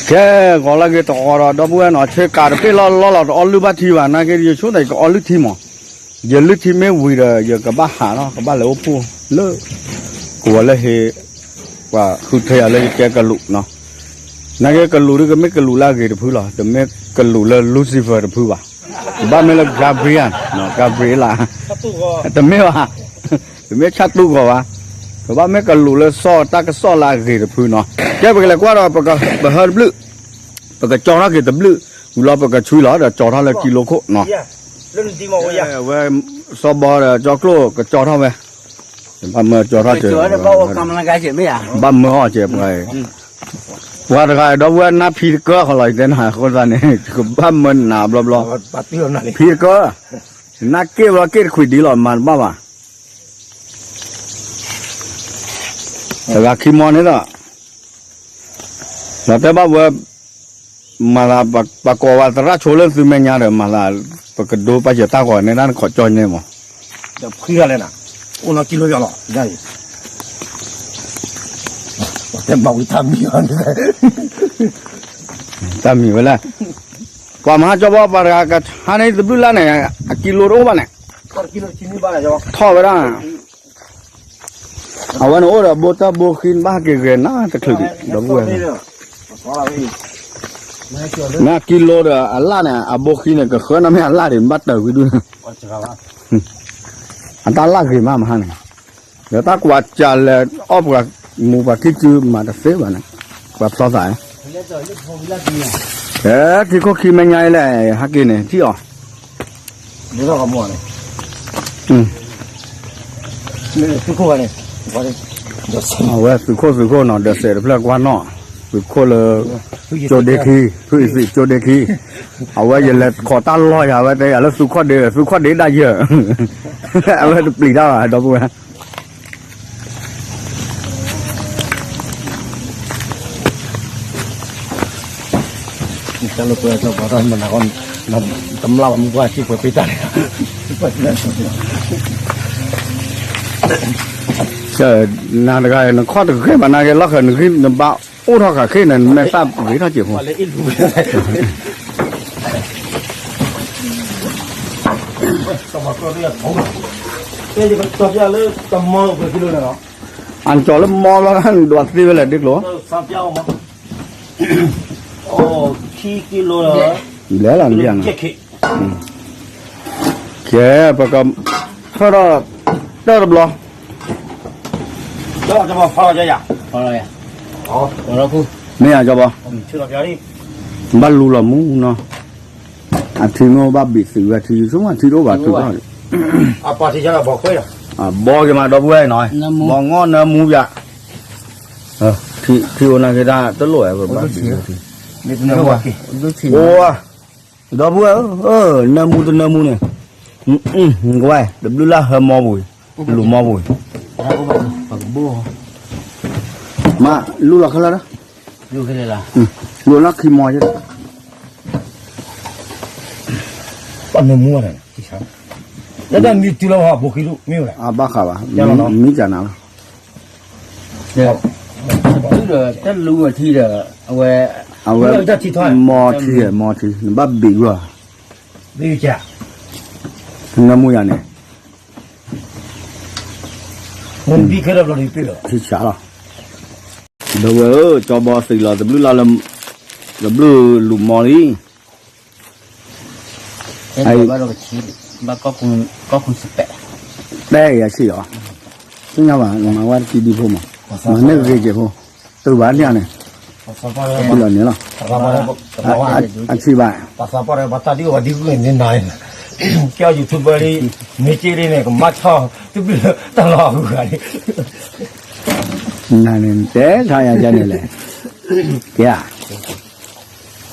ကဲ ဂီၤလၢအဂ့ၤတဂီၤဒီး ဒီပုၢ်ဝဲၢ်နီၤ, ဆ့ကၤတဘ့ၣ်လီၤလီၤလီၤ တအီလုၢ်ဘၣ်ထံဘၣ်, နာ်က့ ယဆိကမိၣ်ကအီလုၢ်ထံမး, ယလုၢ်ထံမ့ၢ်ဝံၤဒီး ယကဘၣ်ဟးလီၤ, ကဘၣ်လဲၤအိၣ်ဖှိၣ်လၢ ကဝီၤလၢဟ့ ပှၤဃုထၢယၤလၢယကဲကလူးနီၤ, နာ်က့ကလူးဒ်ကမ့ၢ်ကလူးလၢအဂ့ၤတဖုလီၤ, တမ့ၢ်ကလူးလၢ Lucifer တဖုဘၣ်, ကဘၣ်မ့ၢ်လၢ Gabriel နီၤ, Gabriel တမ့ၢ်ဘၣ်, တမ့ၢ်ဆၣ်တူၢ်ဂီၤဘၣ်, ကဘၣ်မ့ၢ်ကလူးလၢစီၤတၢ်ကစီၣ်လၢအဂ့ၤတဖုနီၤ, ကဲပကလဲၤကွၢ်ဒီး ပဟၢတဘျုး, ပကကၠီထီၣ်က့ၤတဘျုး, ဝံၤလီၤပကဆွံလီၤဒီးကၠီထီၣ်လၢကံလိခိၣ်နီၤ, ဝဲ စီၤဘီဒီးကၠီကျိၣ်ကကၠီထီၣ်ဝဲ, ဘၣ်မၢကၠီထီၣ်က့ၤ, ဘၣ်မၢအီၤက့ၤပှၤ, ပှၤတဂၤဒီပုၢ်ဝဲၢ်နၢ်ဖံတကၢဃီလီၤ, ယတဲနၤအဃိသတးန့ၣ် ကဘၣ်မၢနးဘျီဘျီ, ဖံတကၢ, နၢ်က့ၣ်ဘျီက့ၣ်တခွံးဒံးလီၤ မၤတဘၣ်ဘၣ် တဂၤခံမီန့ၣ်ဒီး, ဒီးတဲဘၣ်ဝဲ, မၤသး, ပှၤကိးဝဲသရၣ်ဆိလၢသုမဲာ်ညါဒီး မၤသး, ပကဒိပာ်စၢၤတၢ်ဂီၤန့ၣ် တၢ်နခီကၠီညါမး, ဒီးဖှံထီၣ်လဲၣ်နၤ, အိၣ်နီၢ်ကံလိယီၤလီၤ, ယအံၤ, တဲဘၣ်ဝံၤတၢ်မံၤလီၤ, တၢ်မံၤဝဲလဲၣ်, ပှၤမၤဟါကၠီဘီ ပှၤတဂၤကဟါန့ၢ်တဘျုးလၢ်န့ၣ် အကံလိတအိၣ်ဘၣ်န့ၣ်, ထီၣ်ဝဲဒၣ် အဝဲန့ၣ်အိၣ်ဒီးဘိတၢ်ဘိဃံ နဘၣ်ဟဲက့ၤဂဲၤနၤတချုးဒံး ဒီပုၢ်ဝဲၢ်, မ့ၢ်ကံလိဒီးအလၣ်န့ၣ် အဘိဃံန့ၣ် ကဃၢနီၢ်မ့ၢ်အလၣ်ဒံး နဘၣ်တၢ်ဝံၤဒုန့ၣ်, အတၢ်လၣ်ဂ့ၤမးမဟါန့ၣ်, ဒီးတၢ်ကွၢ်ကၢ်လဲၤအီၣ်ပှၤမူပှၤခံစုမၤတသ့ဘၣ်န့ၣ်, ပှၤဖျီသး, ကဲ ထံခိၣ်ခံမဲာ်ညါအံၤလဲၣ် ဟဲက့ၤန့ၣ် ထံၣ်အီၤ အဝဲသုးခိၣ်သုးခိၣ်နီၤ ဒီးစဲးတဖျၢၣ်ကွၢ်နီၣ်, သုးခိၣ်လၢ ကၠိဒ့ခံ, ဖုအံၤသုးကၠိဒ့ခံ, အဝဲယလဲၤခိးတၢ်လီၢ်ယၤ အဝဲတဲယၤလၢသုးခီၣ်ဒ့, သုးခီၣ်ဒ့ဒၣ်ယဲၢ်, အဝဲတပျံၤတၢ်ဘၣ် ဒီပုၢ်ဝဲၢ် တၢ်လၢပှဲၤထီၣ်ပှၤထီၣ်မနၤဃီ, တမျၢ်ဘၣ်မူပှၢ်စံၣ်ပှဲၤပ့ၤတၢ်န့ၣ်, နၤတဂၤ နခီၣ်တဂ့ၤဘၣ် နဂ့ၤလီၢ်ဃဲၤ နဂံၢ်နဘါအိၣ်ထီၣ်ဃာ်ဃ့ၢ်န့ၣ် နမဲာ်သၣ်ဂ့ၤထီၣ်က့ၤဖိ အကၠီၤလၢမီလီၤ ဒွးသ့ဝဲလဲၣ်ဒ်ကျိၤ, ဘျဲလီၤနဒံၣ်နၤ, ကဲ ပကဖၢထီၣ်တၢၢ်တဘျီ, မ့ၢ်ဧါ ကၠီၤဘီ, ဘၣ်လူလီၤမူနီၤ, အထံမ့ၢ်ဘၣ်ဘံၣ်သုးဝဲထံ ဆိကမိၣ်အထံတအိၣ်ဘၣ်သုးဘၣ်, အဘီက့ၤမး ဒီပုၢ်ဝဲၢ်နီၤ, ဘီငီၢ်နၢမူယၤ, ထံအိၣ်နာ်က့ၤတၢ်တလိၣ်ဝဲ ပဘၣ်ဘံၣ်ဝဲထံ, အိၣ်, ဒီပုၢ်ဝဲၢ်ဧၢ, နၢမူတနၢမူန့ၣ်, ကဝဲၢ် တဘျုးလၢဟၢမီပူၤ, လူၤမီပူၤ, မး လူလီၤခဲလၢာ်ဒီး, လူၤလၢခံမီ, ပှၤနၢမူ, လၢတၢ်မံတုၤလီၤဘိခံလီၤ မ့ၢ်ဝဲ, အဘၣ်ဃးဘၣ်, မံကနၤလီၤ တလူၤအထံဒီး အဝဲ, အဝဲ, မီထံ, မီထံ နဘၣ်ဘံၣ်ဝဲ, နၢမူယၤန့ၣ်, ထံဆးလီၤ, ဒီပုၢ်ဝဲၢ်ဧၢ, ကၠီၤဘီသံးလီၤ တဘျုးလၢ်လၢ, တဘျုးလူၤမီလံ ဘၣ်ကီၢ်, တဲယၤဆံးအီၤ, သ့ၣ်ညါဘၣ် မၤဝဲတကံဒံဖိမး, မၤန့ၢ်ဂ့ၤက့ၤဖိ, တုၤဘၣ်န့ၣ်န့ၣ်, လီၤန့ၣ်လီၤ, အဆံးဘၣ်, ပှၤသးပှၢ်ဒီးပှၤတၢ်ဒုးဝဲဒ်ဂုၢ်န့ၣ်နၤ, ကဲ YouTuber လံ, မ့ၢ်က့ၤလံန့ၣ် ကမၤဆီၣ်, တဘျုးတၢ်လီၢ်အဂုၤအဂၤလံ, နၤန့ၣ် တဲထါယၤယၤန့ၣ်လဲၣ်, ကဲဧါ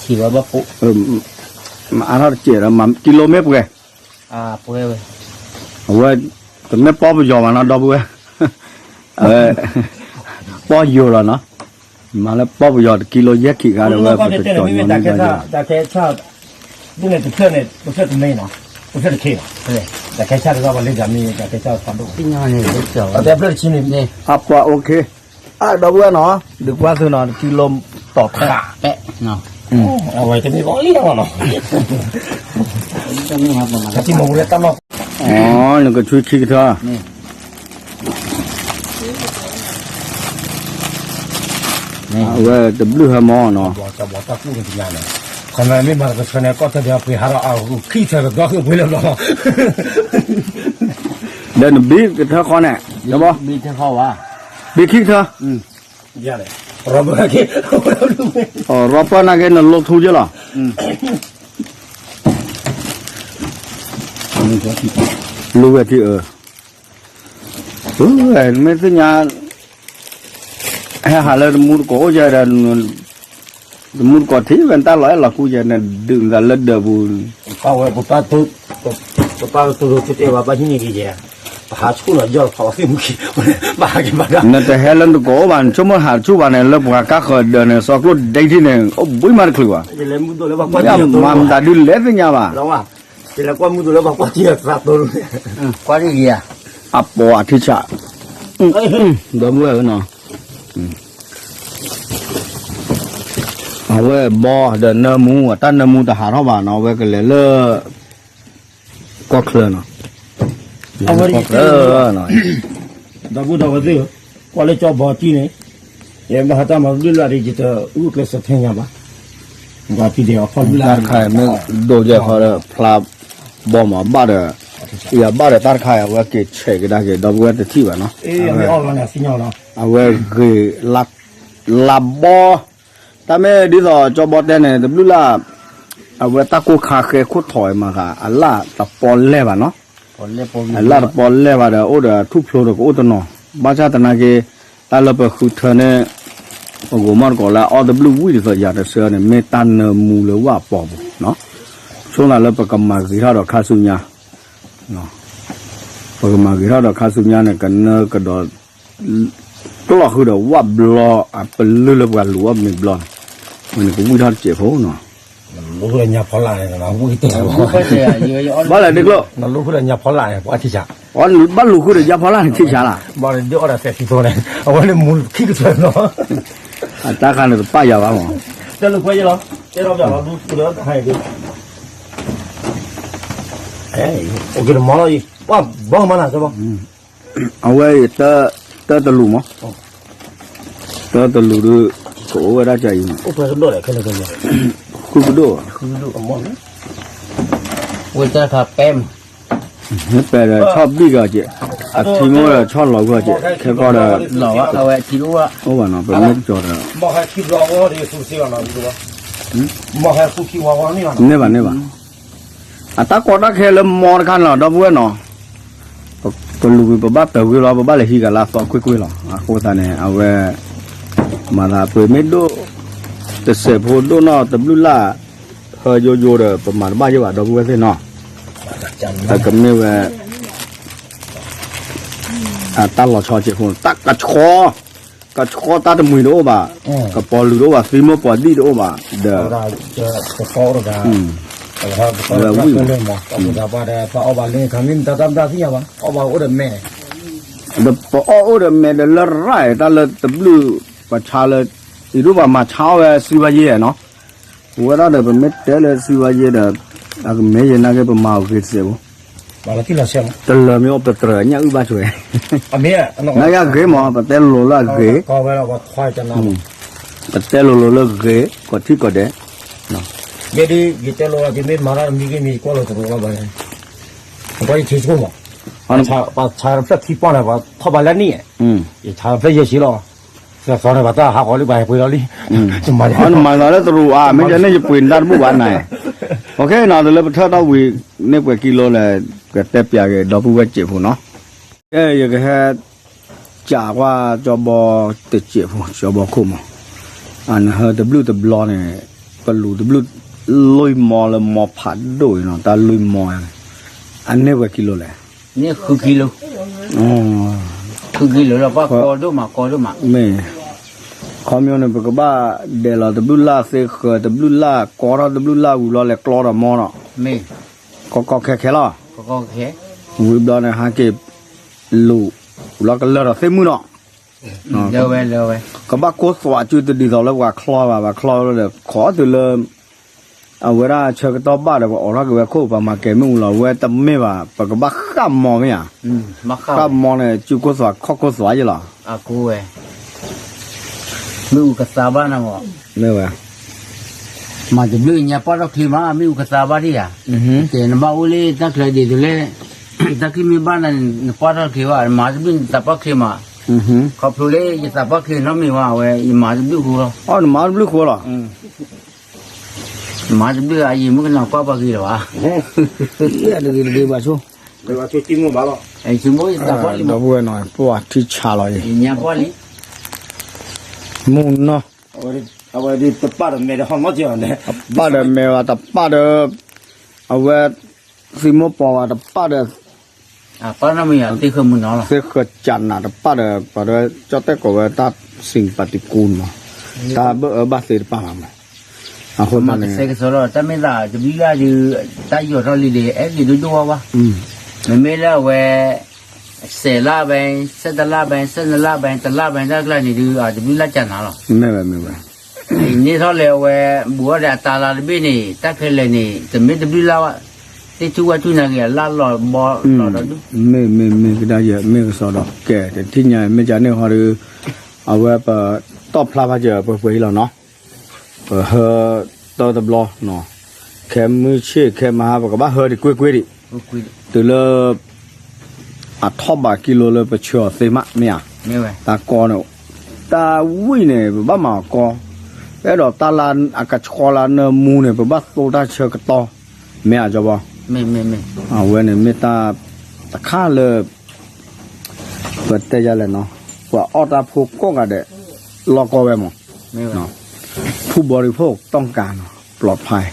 ဆံးဝဲဘၣ်ဖိ, အါထီၣ်တစဲးဒီး ကံလိမ့ၢ်ပှဲၤ, ပှဲၤဝဲ, အဝဲ, တမ့ၢ်ပီပယီၤဘၣ်နီၤ ဒီပုၢ်ဝဲၢ်, အဝဲ, ပီယိၤလီၤနီၤ, မၤလၢပီပယီၤတကံလိယဲၢ်ခံဂၤဒီးဝဲ ပတကီၤညီနုၢ်ဘၣ်ယိၤ, တၢ်ခဲဆၣ်, ဒ်န့ၣ်တဖျၢၣ်န့ၣ် တဖျၢၣ်တမ့ၢ်နီၤ, တဖျၢၣ်တခ့နီၤ, တၢ်ခဲဆၣ်တဂၤပှၤလၢယၤမ့ၢ် တၢ်ခဲဆၣ်ဖးဒိၣ်, တဖျၢၣ်တဆံန့ၣ်, အပှၤ OK, အဒီပုၢ်ဝဲၢ်နီၤ, ဒုးကွၢ်သုနီၤ တကံလိ တီၢ်ထးပဲ, အဝဲတမ့ၢ်ဘၣ်လံလီၤနီၤ, တမ့ၢ်ဘၣ်လီၤ, နကဆွံခံကထၢ, အဝဲတဘျုးဟဲမီၤနီၤ, ခီမ့ၢ်မၤတကဆၢန့ၣ် ကီၢ်တၢ်ဒဲးပှ့ၤဟးဒီး အခံထၢကဒီးပှ့ၤလၢဘျီလီၤ, ဒီးနဘံၣ်ကထၢဃီန့ၣ်, ဘံၣ်ခံကထၢ, ရီပၢနာ်က့နလိထူက့လီၤ, လူဝဲထံအၢ, မ့ၢ်သ့ၣ်ညါ ဟဲဟးလၢတမူတကိးအိၣ်ယဲဒီး, တမူတကိးထံၣ်ဝဲတၢ်လီၤအဲၣ်လီၤကွံယဲန့ၣ် ဒုးနသးလၢဒၢးပူၤ, ပပၢ်တိၢ်တိၢ်တဲဘၣ်ဘၣ်ဟံးန့ၢ်က့ၤယဲ, ပဟးဆူၣ်လီၤယီၢ်လီၤဖးအီၣ်သ့ၣ်မူခံ, ဘၣ်ဟးက့ၤဘၣ်ဒီး နတဟဲလၢနတကိးအိၣ်ဘၣ် နဆိကမိၣ်ဟးဆူၣ်ဘၣ်န့ၣ် လၢပှၤကါဃၢၤဒၢးန့ၣ် စီကျိၣ်ဒဲထံန့ၣ် အိၣ်ဘှံးမးတချုးဘၣ်, မၤမတၤဒုးလဲၣ်သ့ၣ်ညါဘၣ် ကွၢ်တဂ့ၤဧါ, အပိာ်အထံဆး, ဒီပုၢ်ဝဲၢ်ဧၢနီၤ, အဝဲဘီဒီးနၢမူ အတၢ်နၢမူတဟးထီၣ်ဘၣ်နီၤ အဝဲကလဲၤလၢ ကီၢ်ချၢနီၤ, အဝဲကီၢ်ချၢ, ဒီပုၢ်ဒီဝဲၢ်သ့ၣ်ဧၢ, ကွၢ်လၢကၠီဘီတံၢ်န့ၣ်, ယမ့ၢ်ဟးတၢ်မၤဘျုးလၢ်ဒီး ယတအုၣ်ကျဲးစၢးထဲညါဘၣ်, ပှၤဖံးဒဲးအဖီၣ်ဘျုးလၢ်, တၢ်တခါအံၤမ့ၢ်ဒိးယဲၢ်ခီဒီး ဖျါဘီမးဘၣ်ဒီး, ယဘၣ်ဒီးတၢ်တခါအံၤ အဝဲက့ၤဆဲးကဒါက့ၤ ဒီပုၢ်ဝဲၢ်တထံၣ်ဘၣ်နီၤ, အဝဲဂ့ၤ လါဘီ, တၢ်မ့ၢ်ဒ်သိးကၠီဘီတဲန့ၣ် တဘျုးလၢ်, အဝဲတၢ်ကိၢ်ခါဃဲခိၣ်ထီၣ်အံၤမးဃး အလၢ်တပီလဲၢ်ဘၣ်နီၤ, အလၢ်တပီလဲၢ်ဘၣ်ဒီး အိၣ်ဒီးထူၣ်ဖျိဒီးကအိၣ်တနီၤ, ဘၣ်ဆၣ်သနာ်က့ တၢ်လၢပဃုထၢန့ၣ် ပဂိၤမီၢ်တကိးလၢအအီၣ်တဘျုးဝံၣ်ဒ်သိးယၤတဆၢန့ၣ် မ့ၢ်တၢ်နၢမူလၢဝၣ်အပီၤပူၤ, ဆိသးလၢပကမၤဂ့ၤထီၣ်ဒီးခါဆူညါ ပကမၤဂ့ၤထီၣ်ဒီးခါဆူညါန့ၣ် ကနၢကဒီး ကျီၢ်ဃုာ်ဒီးဝၣ်ဘျီ အပလုၢ်လၢပှၤလူၤအီၣ်မ့ၤဘျီန့ၣ်, ဝဲန့ၣ်ကဝံၣ်ထီၣ်တစဲးဖိနီၤ, ဘၣ်လဲၣ်ဒ့ကျိ, ဘၣ်လူၤဃုာ်ဒီးညါဖီလာ်န့ၣ်ထံၣ်ဆါလၢ်, အတၢ်ခါန့ၣ်တပာ်ယၤဘၣ်မး, တၢ်လၢခွဲးလီၤ, တဲလီၤပျးလီၤဒူလၢဟဲဒူ အဝဲအံၤ တၢတလူၤမး, တၢတလူၤဒီး ကအိၣ်ဝဲဒၣ်ကၢ်အံၤမး, ဃုကဒိၣ်, ဝဲတၢ်ခါပဲမး, ပဲဒီးဆီၣ်ဘံၣ်ကီးက့ၤ, အထံမိၢ်ဒီးဆီၣ်လီၤကွံာ်က့ၤ ခဲကီၢ်ဒီး, အိၣ်ဘၣ်နီၤ ပမ့ၢ်ကီၤဒီး, မ့ၢ်ဘၣ်န့ၣ်ဘၣ်, အတၢ်ကီတၢ်ခဲလၢမီတခါန့ၣ်လီၤ ဒီပုၢ်ဝဲၢ်နီၤ, ပလူၤကွံာ်ပဘၣ်တၢ်ဂ့ၤလီၤ ပဘၣ်လဲၤဟံးဂၤလၢအသီကွ့ၢ်ကွ့ၢ်လီၤ. အဃိသတးန့ၣ် အဝဲ မၤသးပှ့ၤမ့ၢ်ဒိၣ် တစဲးဖိဒိၣ်နီၢ်တဘျုးလၢ် ဟၢယိယိဒီး ပမၤတဘၣ်ယဲၢ်ဘၣ် ဒီပုၢ်ဝဲၢ်သ့ၣ်နီၤ, အကမ့ၢ်ဝဲ အတၢ်လီၤဆီဆဲးဖိ တၢ်ကဆှီ ကဆှီတၢ်တမှံၤတအိၣ်ဘၣ်, ကပီၤလုာ်တအိၣ်ဘၣ် သံမိၢ်ပီၤဒံၣ်တအိၣ်ဘၣ်, ဒီး ဝဲဝံၣ် ဒီးပအီၣ်အိၣ်ဒီးမဲာ်ဒီးလၢရၣ် တၢ်လၢတဘျုး ပဆါလၢ အံၤဒိၣ်ပှၤမၤဆါအီၣ်ဝဲစံးဘၣ်ယဲၢ်နီၤ, ပဝဲဒၣ်ဒီး ပမ့ၢ်တဲလၢစံးဘၣ်ယဲၢ်ဒီး အကမ့ၢ်ယဲၢ်နာ်က့ ပမၤအီၤဂ့ၤတစဲးဖိ, တလၢမ့ၢ်အိၣ်ပတြၢၤညၣ်အုၣ်ဘၣ်ဆိၣ်ဝဲ, နာ်က့ဂ့ၤမး ပတဲလိၤလိၤလၢအဂ့ၤ, ပတဲလိၤလိၤလၢဂ့ၤ ကီၢ်ထံကီၢ်ဒဲး, မ့ၢ်ဒ်ယတဲလိၤလီၤ ယမ့ၢ်မၤတၢ်တမံၤဂ့ၤမံၤ ယကွၢ်လိာ်သကိးလီၤဘၣ်န့ၣ်, ပကွၢ်ယထံဆိကမိၣ်, ပှၤဆါတဖျၢၣ်ခံပီၢ်န့ၣ် ပှၤထီၣ်ဘၣ်လၢနံၣ်, ယဆါတဖျၢၣ်ယဲၢ်ဆံလီၤ, သီန့ၣ် ပှၤတၢ်ဟးဂီၤလံ ပှၤဟဲပှ့ၤလီၤလံ, နမၤလီၤလၢတရူးအါ မ့ၢ်ယဲန့ၣ် ယပှ့ၤနတၢ်တဘူၣ်ဘၣ်နၤ, အနဟၢတလၢပထၢၣ်ထီၣ်ဝံၤ န့ၢ်ပှဲၤကံလိလဲၣ်, ကတဲပျးက့ၤဒီပုၢ်ဝဲၢ်စဲးဖိနီၤ, ကဲ ယကဟဲ ကးကွၢ်ကၠီဘီတစဲးဖိ ကၠီဘီခိၣ်မး, အနဟၢတဘျုးတဘျီန့ၣ် ပလူၤတဘျုး လွံၢ်မီလၢမီဖးဒိၣ်အံၤနီၤ တၢ်လွံၢ်မီန့ၣ် အန့ၢ်ပှဲၤကံလိလဲၣ်, န့ၢ်ဃုကံလိ, ဃုကံလိလီၤ ပှၤကီဒိၣ်မး ကီဒိၣ်မး, မ့ၢ် ခီမ့ၢ်န့ၣ် ပကဘၣ်ဒဲးလီၤတဘျုးလၢ်သ့ဃၢၤ တဘျုးလၢ်ကီထီၣ်တဘျုးလၢ်ဝံၤဘျီလဲၤကျီဒီးမီနီၤ, မ့ၢ် ကီကီခဲခဲလီၤ, ဝံၤဘျီန့ၣ် ဟဲက့ၤလူၤ ဘျီကလၢာ်ဒီးသ့ၣ်မုၢ်နီၤ, လၢဝဲလၢဝဲ ကဘၣ်ကိၢ်သွးစုတဒ်သိးလၢပှၤချီဘၣ် ပှၤချီလၢဒီး ခိးတုၤလၢ အဝဲဒၣ်ဆၢကတီၢ်ဘၣ်ဒီး ပှၤအိးထီၣ်က့ၤဝဲခိၣ် ပှၤမၤကဲၤမ့ၣ်အူလီၤ အဝဲတမ့ၢ်ဘၣ် ပကဘၣ်ဃၣ်မီမ့ၢ်ဧါ, ဃၣ်မီန့ၣ် စုကိၢ်သွးခီၣ်ကိၢ်သွးယလီၤ. မ့ၣ်အူကသါဘၣ်နမး, မ့ၢ်ဝဲ, မၤတဘျုးညါပှၢ်ထီၣ်ချ့မး မ့ၣ်အူကသါဘၣ်ဒံးဧါ, ကဲနဘၣ်အိၣ်လၢတၢ်ချၢဒ်သိးလၢ တၢ်ခံမ့ၢ်ဘၣ်နၤန့ၣ် နပှၢ်ထီၣ်ချ့ဘၣ် နမၤတဘျုးနသးပှၢ်ချ့မး, ခီဖျိလၢယသးပှၢ်ချ့နီတမံၤဘၣ် အဝဲယမၤတဘျုးဃိလီၤ, နမၤတဘျုးဃိလီၤ, မၤတဘျုးအယံၤမုၣ်ကနီၤကွၢ်ပှၤဂ့ၤလီၤဘၣ်, တဂ့ၤတဂ့ၤဘၣ်ဆိ, ဒီပုၢ်ဝဲၢ်နီၤ ပှၤထံဆါလီၤအံၤ, မုၢ်နီၤ, တပၣ်ဒီးမဲာ်ဝဲတပၣ်ဒီး, အဝဲ သံမိၢ်ပှၢ်ဝဲတပၣ်ဒီး သ့ၣ်ဃၢၤကနးတပၣ်ဒီး ပှၤဒီးကၠီၣ်တဲၣ်ကိးဝဲတၢ်စံးပာ်တံကူမး, တၢ်ဘၣ်အၢဘၣ်သီတပၣ်ဘၣ်မး, အဃိသတးန့ၣ် ကစဲကစီဒီး တၢ်မ့ၢ်သးတဘျုးလၢ်ဒီး တၢ်ယီၤထီၣ်လံဒီး အဲၣ်က့ၤဒိၣ်ဒိၣ်ဝါဝါ, မ့မ့ၢ်လၢအဝဲ စဲးလၢ်ဘဲ ဆဲတလၢ်ဘဲ ဆဲနလၢ်ဘဲ တလၢ်ဘဲ တၢ်ကျါန့ၣ်ဒုး တဘျုးလၢ်ကနၤလီၤ, မ့ၢ်ဝဲမ့ၢ်ဝဲ န့ၢ်ထီၣ်လၢအဝဲ ဘူးအီၣ်ဒီးအတၢ်လၢ်တဘ့ၣ်န့ၣ် တၢ်ခဲလၢာ်န့ၣ် တမ့ၢ်တဘျုးလၢ်ဝဲ, သ့ၣ်ထူၣ်ဝဲထူၣ်နၤဂ့ၤအလၢ်လီၤဘီလီၤဒီးဒုး, မ့ၢ်မ့ၢ်မ့ၢ်ကဒါယဲ မ့ၢ်ကစီဒီး ကဲတထံၣ်ညါ မ့ၢ်ကန့ၢ်ဟီဒုး အဝဲပတီၣ်ဖျါဖးကၢၤပှဲၤပှဲၤအံၤလီၤနီၤ, ပဟၢတၢ်တဘျီ, ခဲမုၢ်ဆ့ၣ်ခဲမဟါ ပကဘၣ်ဟၢဒံးကွ့ၢ်ကွ့ၢ်ဒံး, တုၤလၢ အထီၣ်ဘးကံလိလၢပဆှၢအီၤသ့မး မ့ၢ်ဧါ, တၢ်ကီန့ၣ်, တၢ်ဝံၣ်န့ၣ် ပဘၣ်မၤအီၤကီ, အဲၣ်ဒိးတၢ်လၢအကဆှီလၢနၢမူန့ၣ် ပဘၣ်သိတၢ်ဆၢကတီၢ်, မ့ၢ်ဧါ ကၠီဘီ, အဝဲန့ၣ်မ့ၢ်တၢ်တခါလၢ ပတဲယၤလဲၣ်နီၤ, ပှၤအီၣ်တၢ်ဖိကိးဂၤဒဲး လီၢ်ကီဝဲမး, ဖူဘီဒုဖိတီၣ်ကါနီၤ ပျီဖး,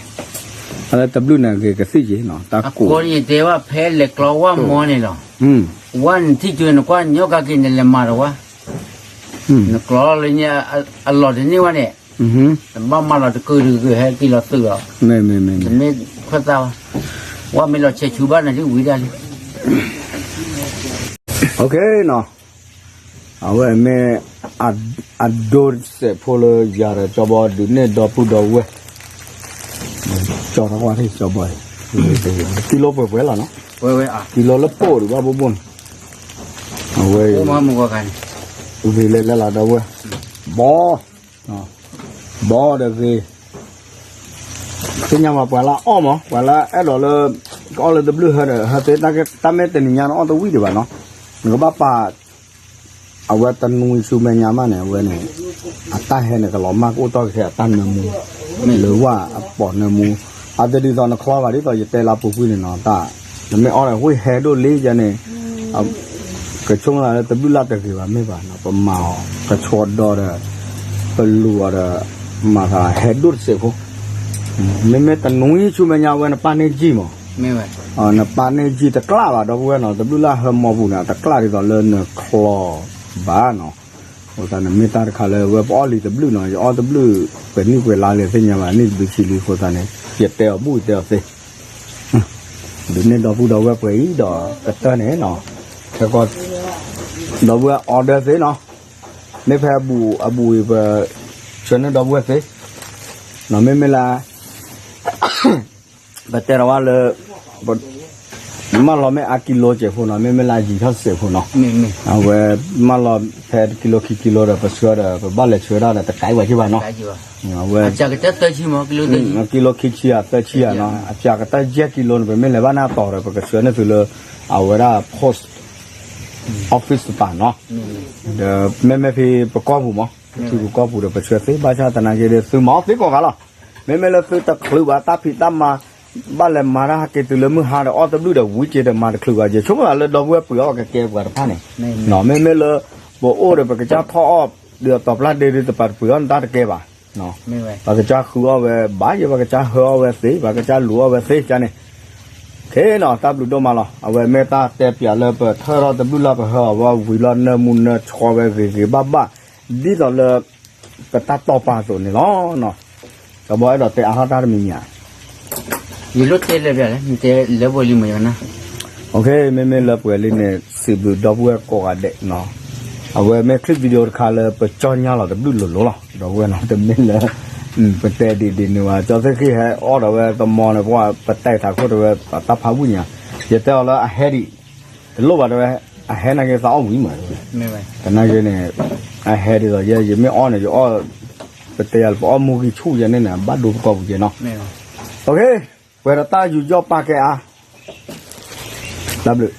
အလၢတဘျုးန့ၣ်ဂ့ၤကသံၣ်က့ၤနီၤ တၢ်ကိး, အဃိန့ၣ်တဲဘၣ်ဖဲလဲၤကျီဝၣ်မီန့ၣ်လီၤ, ဝၣ်နထံၣ်ကၠိနကွၢ်ညီကါက့ၤနလဲၤမၤတဝါ, နကျီလၢန့ၣ် အလီၢ်တန့ၢ်ဝဲန့ၣ်, နဘၣ်မၤလီၤတကုာ်တကုာ်ဟဲက့ၤလီၤသုးလီၤ, နမ့ၢ်ခွဲးသးဝဲ, ဝၣ်မ့ၢ်လီၤဆဲးဆူဘၣ်နၤဒ်ဝံၤဒၣ်လံ နီၤ, အဝဲမ့ၢ် အဒိစဲးဖိလၢယၤဒီးကၠီဘီဒုးန့ၢ်ဒီပုၢ်ဒီဝဲၢ်, ကၠီထီၣ်ကွၢ်ထံၣ်ကၠီဘီ, ကံလိပှဲၤပှဲၤလီၤနီၤ, ကံလိလၢပိၢ်ဒံးဘၣ်ဘိဘိန့ၣ်, အဝဲ ဂ့ၤလဲၤလဲၤလီၤဒီဝဲၢ်, ဘီ ဘီဒီးဂ့ၤ, သ့ၣ်ညါဘၣ်ပှၤလၢအီၣ်မး ပှၤလၢအဲၣ်ဒိးလၢ ကအီၣ်လၢတဘျုးဟၢဒီး ဟၢသ့တၢ်မ့ၢ်တနံၤညါနအီၣ်တဝံၣ်ဒံးဘၣ်နီၤ, နကဘၣ်ပာ် အဝဲတနွံဆူမဲာ်ညါမးန့ၣ် အဝဲန့ၣ် အတၢ်ဟဲန့ၣ် ကလီၤမၢ်ကအိၣ်တီၢ်က့ၤအတၢ်နၢမူ လၢဝၣ်အပိာ်နၢမူ, အတဒ်သိးနချီဘၣ်ဒ်သိးယတဲလၢပူၤကွံာ်န့ၣ်နီၤ, တၢ် နမ့ၢ်အီၣ်ဒီးဝံၣ်ဟဲဒိၣ်လံယဲန့ၣ် ကဆိကမိၣ်လၢတဘျုးလၢ်တဂ့ၤဘၣ်မ့ၢ်ဘၣ်နီၤ, ပမၤအီၤ ကဆှီဒီဒီး ပလူၤအီၤဒီး မၤသးဟဲဒိၣ်တစဲးဖိ, မ့မ့ၢ်တနွံဆူမဲာ်ညါဝဲနပၢ်န့ၢ်ကံၢ်မး, နပၢ်န့ၢ်ကံၢ်တကျၣ်ဘၣ်ဒီပုၢ်ဝဲၢ်နီၤ, တဘျုးလၢ်ဟၢမီပူၤန့ၣ် အတကျၣ်ဒ်သိးလၢနချီဘၣ်နီၤ, အဃိသတးန့ၣ် မ့ၢ်တၢ်တခါလၢဝဲပအီၣ်လံတဘျုးနီၤ, ယအီၣ်တဘျုး ပှဲၤနံၣ်ပှဲၤလါလံသ့ၣ်ညါဘၣ် နံၣ်တဘျုးဆံလံအဃိသတးန့ၣ် ယတဲအီၤဘူၣ်ယတဲအီၤသ့ ဒုးနဲၣ်ဒီပုၢ်ဒီဝဲၢ်ပှဲၤအံၤဒီးကတၢၢ်န့ၣ်နီၤ, ခဲကီ ဒီပုၢ်ဝဲၢ် order သ့နီၤ, မ့ၢ်ဖဲအဘူးအဘူးအံၤပ ဆှၢန့ၢ်ဒီပုၢ်ဝဲၢ်သ့, မ့မ့ၢ်လၢ ပတဲဒီးဝဲလၢ မၢလီၤမ့ၢ်အကံလိစဲးဖိနီၤ, မ့မ့ၢ်လၢအယံာ်ထီၣ်စဲးဖိနီၤ, အဝဲမၢလီၤဖဲတကံလိခံကံလိဒီး ပဆှၢဒီး ပဘၣ်လဲၤဆှၢဒၣ်ဒီး တကဲဝဲက့ၤဘၣ်နီၤ, အဝဲ ကံလိခံဆံဧါ သၢဆံဧါနီၤ, အပျးကတၢၢ်ယဲၢ်ကံလိန့ၣ် ပမ့ၢ်လဲၤဘၣ်န့ၣ်အတီၤဒီး ပကဆှၢန့ၢ်သုလၢ အဝဲဒၣ် post office တပၤနီၤ, ဒီးမ့မ့ၢ်ဖဲပကီၢ်ပူၤမး, ဖဲပကီၢ်ပူၤဒီး ပဆှၢသ့ ဘၣ်ဆၣ်သနာ်က့ဒီး သုမၤအီၣ်သ့ကိးဂၤလီၤ, မ့မ့ၢ်လၢသုတချုးဘၣ်တၢ်ဖံးတၢ်မၤ ဘၣ်လဲၤမၤတၢ်ဟးက့ၤတုၤလၢမုၢ်ဟါဒီး အီၣ်တဘျုးဒီးဝံၤက့ၤဒီးမၤတချုးဘၣ်, ယဆိကမိၣ်လၢဒီပုၢ်ဝဲၢ်ပှ့ၤအီၣ်ကကဲပှၤတဖၣ်န့ၣ်, မ့မ့ၢ်လၢ ပအိၣ်ဒီးပကစၢ်ထီၣ်အီၣ် ဒီးအတီၤပျၢ်ဒ့ဒီး တပာ်တပှ့ၤအီၣ်နတၢ်တကဲဘၣ်, ပကစၢ်ဃုအီၣ်ဝဲဘၣ်ယဲ ပကစၢ်ဟၢအီၣ်ဝဲသ့ ပကစၢ်လူၤအီၣ်ဝဲသ့ကန့ၣ်, ခဲနီၤ တၢ်ဘျုးဒိၣ်မးလီၤ, အဝဲမ့ၢ်တၢ်တဲပျးလၢပထၢထီၣ်တဘျုးလၢ် ပဟၢအီၤဝံၤလီၤ နၢမူနၢဆှီဝဲဂ့ၤဂ့ၤဘၣ်ဘၣ် ဒ်သိးလၢ ပတၢ်တီၢ်ပာ်အသိးန့ၣ်လီၤ. ကဘီအဲၣ်ဒိးတဲအါထီၣ်တၢ်တမံၤမံၤဧါ, ယလိၣ်တဲလၢပျၢၤလဲၣ် နတဲလၢပှဲၤလံမ့ၢ်ယနၢ်, မ့မ့ၢ်လၢပှဲၤလံန့ၣ် စံးဘျုးဒီပုၢ်ဝဲၢ်ကိးဂၤဒဲးနီၤ, အဝဲမ့ၢ် clip video တခါလၢပကၠီညါလီၤတဘျုးလိၤလိၤလီၤ ဒီပုၢ်ဝဲၢ်နီၤ တမ့ၢ်လၢ ပတဲဒ်ဒ်န့ၣ်ဘၣ် ကၠီသ့ၣ်ဃံၣ်ဟဲအီၣ်ဒီးဝဲတမီန့ၣ် ပှၤပတဲထးခိၣ်တဝဲ တၢ်ဖးဝံၣ်ညါ ယတဲအီၤလၢအဟဲဒံး တလိၣ်ဘၣ်တဝဲ အဟဲနာ်က့သးအီၣ်ဝံၤမး တနာ်က့န့ၣ် အဟဲဒ်သိးယဲ ယမ့ၢ်အီၣ်န့ၣ် ယအီၣ် ပတဲယၤလၢ ပအီၣ်မူဂံၢ်ဆူၣ်ယဲန့ၣ်န့ၣ် ဘၣ်ဒိပကီၢ်ပူၤက့ၤနီၤ ပှဲၤဒီးတၢ်ယူးယီၣ်ပာ်ကဲအါ တၢ်ဘျုး